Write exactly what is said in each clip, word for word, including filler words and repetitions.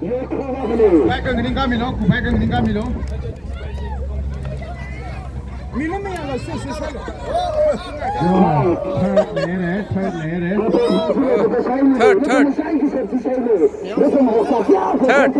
Kuphai khanganing khamilo, kuphai khanganing khamilo. Third leire, third leire. Third, third. Third.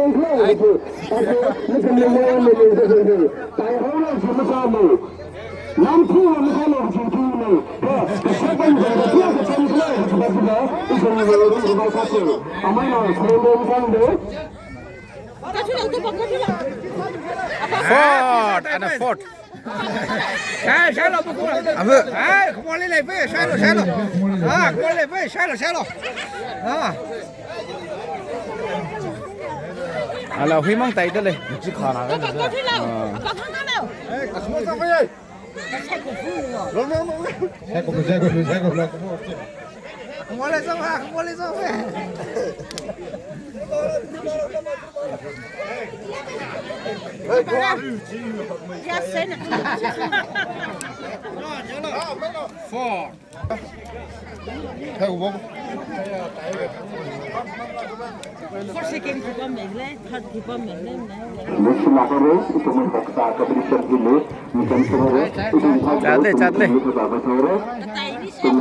Fourth and a fourth. Shai, shailo, makhuilo. Abu. Ai, khamorli lei pei, shailo, shailo. Ah, khamorli lei pei, shailo, shailo. Ah. Ala, huimang taidalei. Chi khana ka. Ah. Lo, lo, lo, lo. Khamorli zang, ah, khamorli zang. Four. First, second khipam meile, third khipam meile, meile. Next marker race, ithum haksa competition hili, ithum sungare, ithum Chatle, chatle. Ithum